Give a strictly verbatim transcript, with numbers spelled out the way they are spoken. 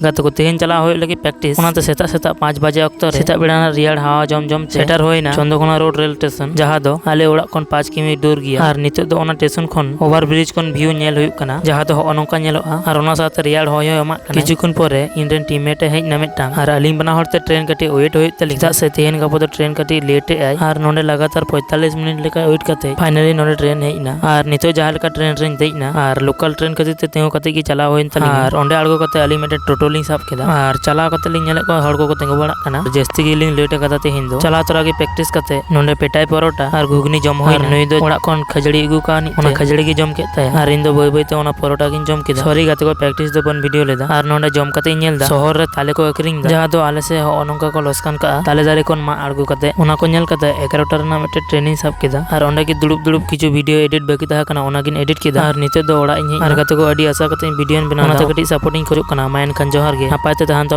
ᱜᱟᱛᱮ ᱠᱚ, ᱛᱮᱦᱮᱧ ᱪᱟᱞᱟᱣ ᱦᱩᱭᱩᱜ ᱞᱟᱹᱜᱤᱫ ᱯᱨᱮᱠᱴᱤᱥ᱾ ᱚᱱᱟᱛᱮ ᱥᱮᱛᱟᱜ ᱥᱮᱛᱟᱜ ᱯᱟᱸᱪ ᱵᱟᱡᱮ ᱚᱠᱛᱚ ᱨᱮ ᱥᱮᱛᱟᱜ ᱵᱮᱲᱟ ᱨᱮᱱᱟᱜ ᱨᱮᱭᱟᱲ ᱦᱟᱣᱟ ᱡᱚᱢ ᱡᱚᱢ ᱛᱮ ᱥᱮᱴᱮᱨ ᱦᱩᱭᱱᱟ ᱪᱚᱱᱫᱨᱚᱠᱳᱱᱟ ᱨᱳᱰ ᱨᱮᱞ ᱥᱴᱮᱥᱚᱱ, ᱡᱟᱦᱟᱸ ᱫᱚ ᱟᱞᱮ ᱚᱲᱟᱜ ᱠᱷᱚᱱ ᱯᱟᱸᱪ ᱠᱤᱢᱤ ᱫᱩᱨ ᱜᱮᱭᱟ᱾ ᱟᱨ ᱱᱤᱛᱚᱜ ᱫᱚ ᱚᱱᱟ ᱥᱴᱮᱥᱚᱱ ᱠᱷᱚᱱ ᱳᱵᱷᱟᱨ ᱵᱨᱤᱡᱽ ᱠᱷᱚᱱ ᱵᱷᱤᱭᱩ ᱧᱮᱞ ᱦᱩᱭᱩᱜ ᱠᱟᱱᱟ, ᱡᱟᱦᱟᱸ ᱫᱚ ᱦᱚᱸᱜᱼᱚ ᱱᱚᱝᱠᱟ ᱧᱮᱞᱚᱜᱼᱟ᱾ ᱟᱨ ᱚᱱᱟ ᱥᱟᱶᱛᱮ ᱨᱮᱭᱟᱲ ᱦᱚᱭ ᱦᱚᱸ ᱮᱢᱟᱜ ᱠᱟᱱᱟ᱾ ᱠᱤᱪᱷᱩ ᱠᱷᱚᱱ ᱯᱚᱨᱮ ᱤᱧ ᱨᱮᱱ ᱴᱤᱢᱢᱮᱴ ᱮ ᱦᱮᱡ ᱮᱱᱟ ᱢᱤᱫᱴᱟᱝ, ᱟᱨ ᱟᱹᱞᱤᱧ ᱵᱟᱱᱟ ᱦᱚᱲ ᱛᱮ ᱴᱨᱮᱱ ᱠᱟᱹᱴᱤᱡ ᱳᱭᱮᱴ ᱦᱩᱭᱩᱜ ᱛᱟᱹᱞᱤᱧᱟ, ᱪᱮᱫᱟᱜ ᱥᱮ ᱛᱮᱦᱮᱧ ᱜᱟᱯᱟ ᱫᱚ ᱴᱨᱮᱱ ᱠᱟᱹᱴᱤᱡ ᱞᱮᱴ ᱮᱫ ᱟᱭ᱾ ᱟᱨ ᱱᱚᱸᱰᱮ ᱞᱟᱜᱟᱛᱟᱨ ᱯᱚᱸᱭᱛᱟᱞᱞᱤᱥ ᱢᱤᱱᱤᱴ ᱞᱮᱠᱟ ᱳᱭᱮᱴ ᱠᱟᱛᱮ ᱯᱷᱟᱭᱱᱟᱞᱤ ᱱᱚᱸᱰᱮ ᱴᱨᱮᱱ ᱦᱮᱡ ᱮᱱᱟ᱾ ᱟᱨ ᱱᱤᱛᱚᱜ ᱡᱟᱦᱟᱸ ᱞᱮᱠᱟ ᱴᱨᱮᱱ ᱨᱮᱧ ᱫᱮᱡ ᱮᱱᱟ, ᱟᱨ ᱞᱳᱠᱟᱞ ᱴᱨᱮᱱ ᱠᱷᱟᱹᱛᱤᱨ ᱛᱮ ᱛᱤᱸᱜᱩ ᱠᱟᱛᱮ ᱜᱮ ᱪᱟᱞᱟᱣ ᱦᱩᱭᱮᱱ ᱛᱟᱹᱞᱤᱧᱟ᱾ ᱟᱨ ᱚᱸᱰᱮ ᱟᱬᱜᱚ ᱠᱟᱛᱮ ᱟᱹᱞᱤᱧ ᱢᱤᱫᱴᱮᱱ ᱴᱳᱴᱳ ᱞᱤᱧ ᱥᱟᱵ ᱠᱮᱫᱟ᱾ ᱟᱨ ᱪᱟᱞᱟᱣ ᱠᱟᱛᱮ ᱞᱤᱧ ᱧᱮᱞᱮᱫ ᱠᱚᱣᱟ ᱦᱚᱲ ᱠᱚᱠᱚ ᱛᱤᱸᱜᱩ ᱵᱟᱲᱟᱜ ᱠᱟᱱᱟ᱾ ᱡᱟᱹᱥᱛᱤ ᱜᱮᱞᱤᱧ ᱞᱮᱴ ᱟᱠᱟᱫᱟ ᱛᱮᱦᱮᱧ ᱫᱚ᱾ ᱪᱟᱞᱟᱣ ᱛᱚᱨᱟ ᱜᱮ ᱯᱨᱮᱠᱴᱤᱥ ᱠᱟᱛᱮ ᱱᱚᱸᱰᱮ ᱯᱮᱴᱟᱭ ᱯᱚᱨᱚᱴᱟ ᱟᱨ ᱜᱷᱩᱜᱽᱱᱤ ᱡᱚᱢ ᱦᱩᱭ ᱟᱨ ᱱᱟ᱾ ᱱᱩᱭ ᱫᱚ ᱚᱲᱟᱜ ᱠᱷᱚᱱ ᱠᱷᱟᱹᱡᱟᱹᱲᱤ ᱟᱹᱜᱩ ᱠᱟᱣᱱᱤᱡ, ᱚᱱᱟ ᱪᱮᱫ? ᱠᱷᱟᱹᱡᱟᱹᱲᱤ ᱜᱮ ᱡᱚᱢ ᱠᱮᱫ ᱛᱟᱭᱟ᱾ ᱟᱨ ᱤᱧ ᱫᱚ ᱵᱟᱹᱭ ᱵᱟᱹᱭ ᱛᱮ ᱚᱱᱟ ᱯᱚᱨᱚᱴᱟ ᱜᱤᱧ ᱡᱚᱢ ᱠᱮᱫᱟ᱾ ᱥᱚᱨᱤ ᱜᱟᱛᱮ ᱠᱚ, ᱯᱨᱮᱠᱴᱤᱥ ᱫᱚ ᱵᱟᱹᱧ ᱵᱷᱤᱰᱤᱭᱳ ᱞᱮᱫᱟ᱾ ᱟᱨ ᱱᱚᱸᱰᱮ ᱡᱚᱢ ᱠᱟᱛᱮ ᱤᱧ ᱧᱮᱞ ᱮᱫᱟ ᱥᱚᱦᱚᱨ ᱨᱮ ᱛᱟᱞᱮ ᱠᱚ ᱟᱹᱠᱷᱨᱤᱧ ᱮᱫᱟ, ᱡᱟᱦᱟᱸ ᱫᱚ ᱟᱞᱮ ᱥᱮᱫ ᱦᱚᱸᱜᱼᱚ ᱱᱚᱝᱠᱟ ᱠᱚ ᱞᱚᱥᱠᱟᱱ ᱠᱟᱜᱼᱟ᱾ ᱛᱟᱞᱮ ᱫᱟᱨᱮ ᱠᱷᱚᱱ ᱢᱟᱜ ᱟᱬᱜᱚ ᱠᱟᱛᱮ, ᱚᱱᱟ ᱠᱚ ᱧᱮᱞ ᱠᱟᱛᱮ ᱮᱜᱟᱨᱚᱴᱟ ᱨᱮᱱᱟᱜ ᱢᱤᱫᱴᱮᱱ ᱴᱨᱮᱱᱤᱧ ᱥᱟᱵ ᱠᱮᱫᱟ᱾ ᱟᱨ ᱚᱸᱰᱮ ᱜᱮ ᱫᱩᱲᱩᱵ ᱫᱩᱲᱩᱵ ᱠᱤᱪᱷᱩ ᱵᱷᱤᱰᱤᱭᱳ ᱮᱰᱤᱴ ᱵᱟᱹᱠᱤ ᱛᱟᱦᱮᱸ ᱠᱟᱱᱟ, ᱚᱱᱟ ᱜᱤᱧ ᱮᱰᱤᱴ ᱠᱮᱫᱟ᱾ ᱟᱨ ᱱᱤᱛᱚᱜ ᱫᱚ ᱚᱲᱟᱜ ᱤᱧ ᱦᱮᱡ ᱮᱱᱟ᱾ ᱟᱨ ᱜᱟᱛᱮ ᱠᱚ, ᱟᱹᱰᱤ ᱟᱥᱟ ᱠᱟᱛᱮ ᱤᱧ ᱵᱷᱤᱰᱤᱭᱳᱧ ᱵᱮᱱᱟᱣ ᱮᱫᱟ᱾ ᱚᱱᱟᱛᱮ ᱠᱟᱹᱴᱤᱡ ᱥᱟᱯᱳᱨᱴ ᱤᱧ ᱠᱷᱚᱡᱚᱜ ᱠᱟᱱᱟ᱾ ᱢᱟ ᱮᱱᱠᱷᱟᱱ ᱡᱚᱦᱟᱨ ᱜᱮ, ᱱᱟᱯᱟᱭ ᱛᱮ ᱛᱟᱦᱮᱱ ᱛᱟᱵᱚᱱ᱾